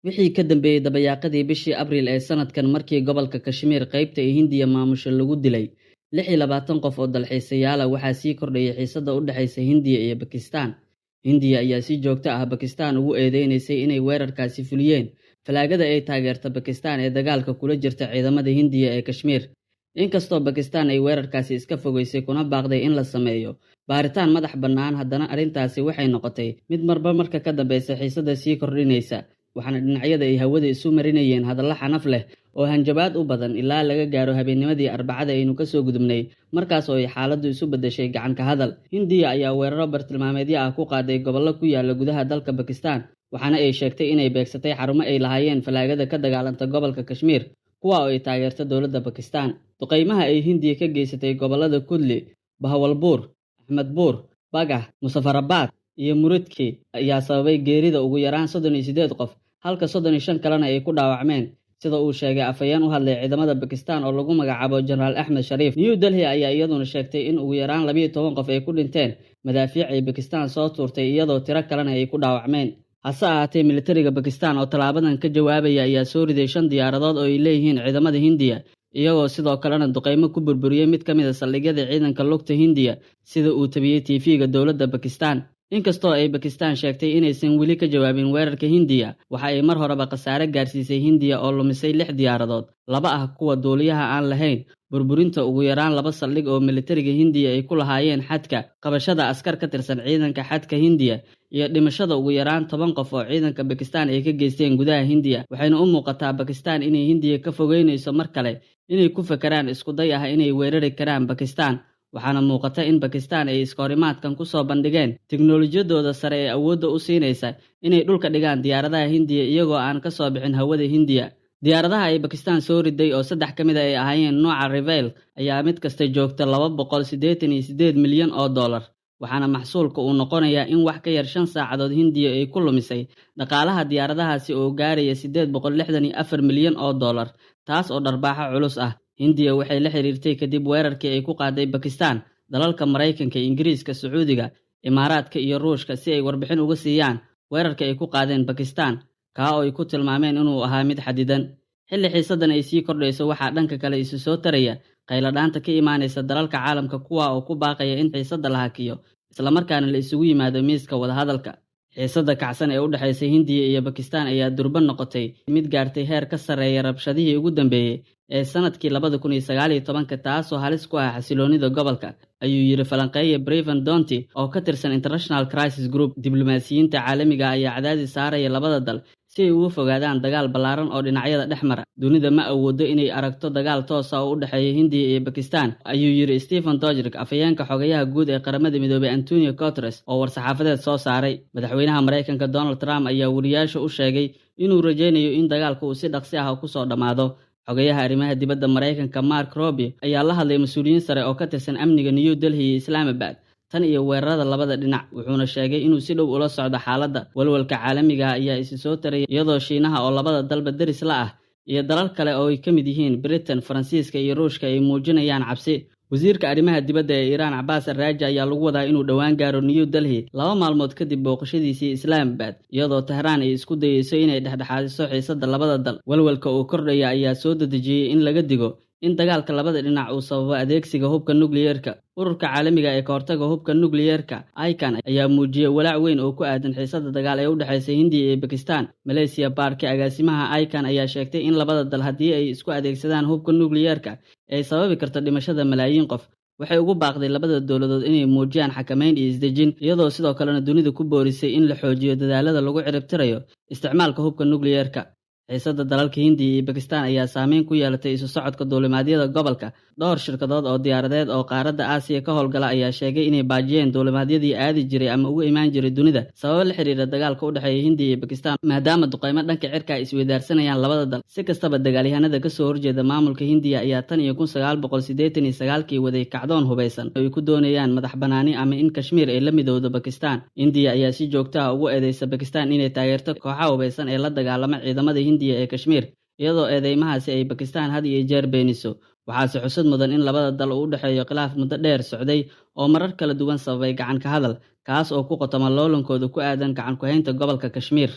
Wixii ka dambeeyey dabayaaqadii bishii Abriil ee sanadkan, markii gobolka Kashmiir qaybta ee Hindiya maamusho lagu dilay 26 qof oo dalxiisayaala, waxaa sii kordhayay xiisadda u dhexaysa Hindiya iyo Bakistan. Hindiya ayaa si joogto ah Bakistan ugu eedeynaysay inay weerarkaasi fuliyeen falaagada ay taageerta Bakistan ee dagaalka kula jirta ciidamada Hindiya ee Kashmiir. Inkastoo Bakistan ay weerarkaasi iska fogeysay kuna baaqday in la sameeyo baaritaan madax bannaan, haddana arrintaasi waxay noqotay mid marba marka ka dambeysa xiisadda sii kordhinaysa, waxaana dhinacyada ay hawada isu marinayeen hadallo xanaf leh oo hanjabaad u badan ilaa laga gaaro habeennimadii Arbacada aynu kasoo gudubnay, markaas oo ay xaaladdu isu beddeshay gacanka hadal. Hindiya ayaa weeraro bartilmaameedyo ah ku qaaday gobollo ku yaala gudaha dalka Bakistan, waxaana ay sheegtay inay beegsatay xarumo ay lahaayeen falaagada ka dagaalanta gobolka Kashmiir, kuwa oo ay taageerto dowladda Bakistan. Duqaymaha ay Hindiya ka geysatay gobollada Kudli, Bahawalbuur, Axmedbuur, Bagah, Musafarabaad iyo Muridki ayaa sababay geerida ugu yaraan 38 qof, halka 35 kalena ay ku dhaawacmeen, sida uu sheegay afhayeen u hadlay ciidamada Bakistan oo lagu magacaabo Jenaraal Axmed Shariif. New Delhi ayaa iyaduna sheegtay in ugu yaraan 12 qof ay ku dhinteen madaafiic ay Bakistan soo tuurtay, iyadoo tiro kalena ay ku dhaawacmeen. Hase ahaatee, militariga Bakistan oo tallaabadan ka jawaabaya ayaa soo riday shan diyaaradood oo ay leeyihiin ciidamada Hindiya, iyagoo sidoo kalena duqeymo ku burburiyey mid ka mid a saldhigyada ciidanka lugta Hindiya, sida uu tabiyey TV-ga dowladda Bakistan. Inkastoo ay Bakistan sheegtay inaysan weli ka jawaabin weerarka Hindiya, waxa ay mar horeba khasaare gaarsiisay Hindiya oo lumisay lix diyaaradood, laba ah kuwa duuliyaha aan lahayn, burburinta ugu yaraan laba saldhig oo militariga Hindiya ay ku lahaayeen xadka, qabashada askar ka tirsan ciidanka xadka Hindiya iyo dhimashada ugu yaraan 10 qof oo ciidanka Bakistan ay ka geysteen gudaha Hindiya. Waxayna u muuqataa Bakistan inay Hindiya ka fogeynayso mar kale inay ku fakaraan iskuday ah inay weerari karaan Bakistan, waxaana muuqata in Bakistan ay iskahorimaadkan ku soo bandhigeen tiknolojiyadooda sare ee awoodda u siinaysa inay dhulka dhigaan diyaaradaha Hindiya iyagoo aan ka soo bixin hawada Hindiya. Diyaaradaha ay Bakistan soo riday oo saddex ka mid a ay ahaayeen nooca Rafale ayaa mid kasta joogta $288 milyan, waxaana maxsuulka uu noqonayaa in wax ka yar 5 saacadood Hindiya ay ku lumisay dhaqaalaha diyaaradahaasi oo gaaraya $864 milyan, taas oo dharbaaxo culus ah. Hindiya waxay la xiriirtay kadib weerarkii ay ku qaaday Bakistan dalalka Maraykanka, Ingiriiska, Sacuudiga, Imaaraadka iyo Ruushka si ay warbixin uga siiyaan weerarka ay ku qaadeen Bakistan, kaa oo ay ku tilmaameen inuu ahaa mid xadidan. Xilli xiisaddan ay sii kordhayso, waxaa dhanka kale isu soo taraya qayladhaanta ka imaanaysa dalalka caalamka, kuwa oo ku baaqaya in xiisadda la hakiyo islamarkaana la isugu yimaado miiska wadahadalka. Xiisadda kacsan ee u dhexaysa Hindiya iyo Bakistan ayaa durba noqotay mid gaartay heer ka sarreeya rabshadihii ugu dambeeyey ee sanadkii 2019-ka, taasoo halis ku ah xasiloonida gobolka, ayuu yidhi falanqeeye Brevan Donti oo ka tirsan International Crisis Group. Diblomaasiyiinta caalamiga ayaa cadaadis saaraya labada dal si ay uga fogaadaan dagaal ballaaran oo dhinacyada dhex mara. "Dunida ma awoodo inay aragto dagaal toosa oo u dhexeeya Hindiya iyo Bakistan," ayuu yidhi Stephen Dujarric, afhayeenka xogayaha guud ee Qaramada Midoobay Antonio Guterres oo war-saxaafadeed soo saaray. Madaxweynaha Maraykanka Donald Trump ayaa wariyaasha u sheegay inuu rajaynayo in dagaalka uu si dhaqsi ah kusoo dhammaado. Xogayaha arrimaha dibadda Maraykanka Marco Rubio ayaa la hadlay mas-uuliyiin sare oo ka tirsan amniga New Delhi iyo Islaamabad tan iyo weerarada labada dhinac, wuxuuna sheegay inuu si dhow ula socdo xaaladda. Walwalka caalamiga ah ayaa isi soo taraya, iyadoo Shiinaha oo labada dalba deris la ah iyo dalal kale oo ay ka mid yihiin Britain, Faransiiska iyo Ruushka ay muujinayaan cabsi. Wasiirka arrimaha dibadda ee Iiraan Cabaas Araaqji ayaa lagu wadaa inuu dhowaan gaaro New Delhi, 2 maalmood kadib booqashadiisii Islaamabad, iyadoo Tehraan ay isku dayeyso inay dhexdhexaadiso xiisadda labada dal. Walwalka uu kordhaya ayaa soo dedejiyey in laga digo in dagaalka labada dhinac uu sababo adeegsiga hubka nukliyeerka. Ururka caalamiga ee kahortaga hubka nukliyeerka, ICAN, ayaa muujiyey walaac weyn oo ku aadan xiisadda dagaal ee u dhexaysa Hindiya iyo Bakistan. Melissa Barker, agaasimaha ICAN, ayaa sheegtay in labada dal haddii ay isku adeegsadaan hubka nukliyeerka ay sababi karto dhimashada malaayiin qof. Waxay ugu baaqday labada dowladood inay muujiyaan xakamayn iyo isdejin, iyadoo sidoo kalena dunida ku boorisay in la xoojiyo dadaalada lagu ciribtirayo isticmaalka hubka nukliyeerka. Xiisadda dalalka Hindiya iyo Bakistan ayaa saameyn ku yeelatay isu socodka duulimaadyada gobolka. Dhowr shirkadood oo diyaaradeed oo qaaradda Aasiya ka howlgala ayaa sheegay inay baajiyeen duulimaadyadii aadi jiray ama ugu imaan jiray dunida sababo la xiriira dagaalka u dhexeeya Hindiya iyo Bakistan, maadaama duqeymo dhanka cirka ay isweydaarsanayaan labada dal. Si kastaba, dagaalyahanada kasoo horjeeda maamulka Hindiya ayaa tan iyo 1989-kii waday kacdoon hubaysan oo ay ku doonayaan madax banaani ama in Kashmiir ay la midowdo Bakistan. Indiya ayaa si joogto ah ugu eedeysa Bakistan inay taageerto kooxaha hubaysan ee la dagaalama ciidamada Hindiya ee Kashmiir, iyadoo eedeymahaasi ay Bakistan had iyo jeer beeniso. Waxaase xusud mudan in labada dal uu u dhexeeyo khilaaf muddo dheer socday oo marar kala duwan sababay gacan ka hadal, kaas oo ku qotoma loolankooda ku aadan gacan ku-haynta gobolka Kashmiir.